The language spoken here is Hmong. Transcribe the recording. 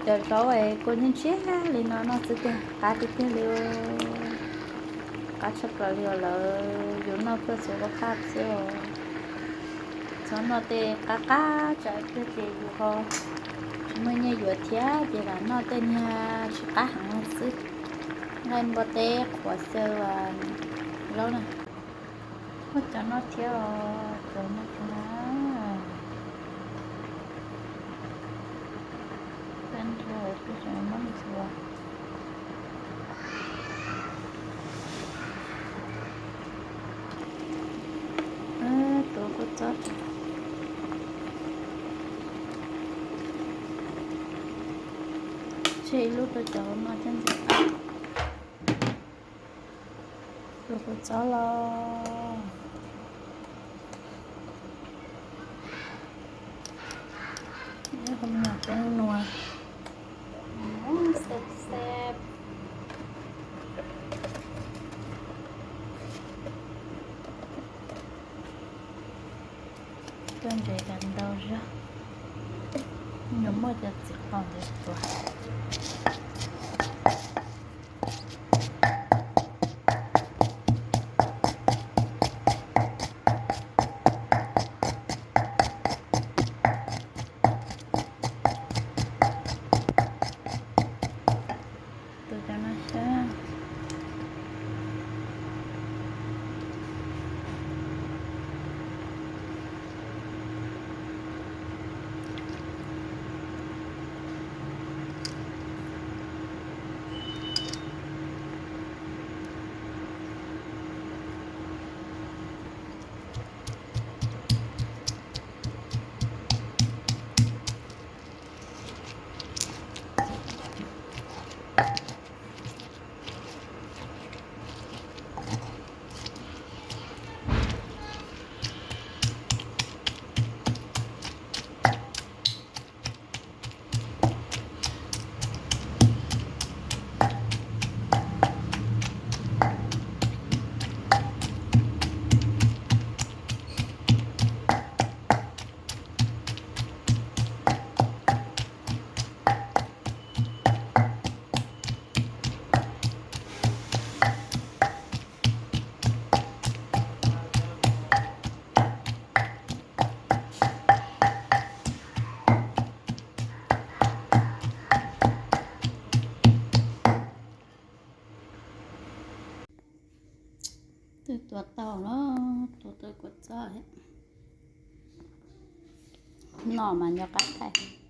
Cov zaub es kua ntsia ntsia li no noj xwb tiag, qab tiag tiag li. Qab tshaj plaws li os, lawv yuav noj tuaj txhua qab xwb os. Txhob noj tej qab qab tsawv tuag ces yus ho tsis muaj nyiaj yuav thiab, ces lam noj tej niag tsis qab heev xwb. Nqaij npua teb qhuav xyaw laub na. Muab cov no thiab os, cov no thiab na. Peb nrhiav peb tseem muab ntxuav. Tuav kua txob, tseg ib lub rau cov no thiab ntxiv. Tuav kua txob los, peb nua. Tuaj ntses tas ntau zog, yuav muaj cov txiv qaub ntawd tuav. Tus cov no xwb. Twb tuav tau los, tuav tau kua txob thiab. Noj mas nco qab thaij.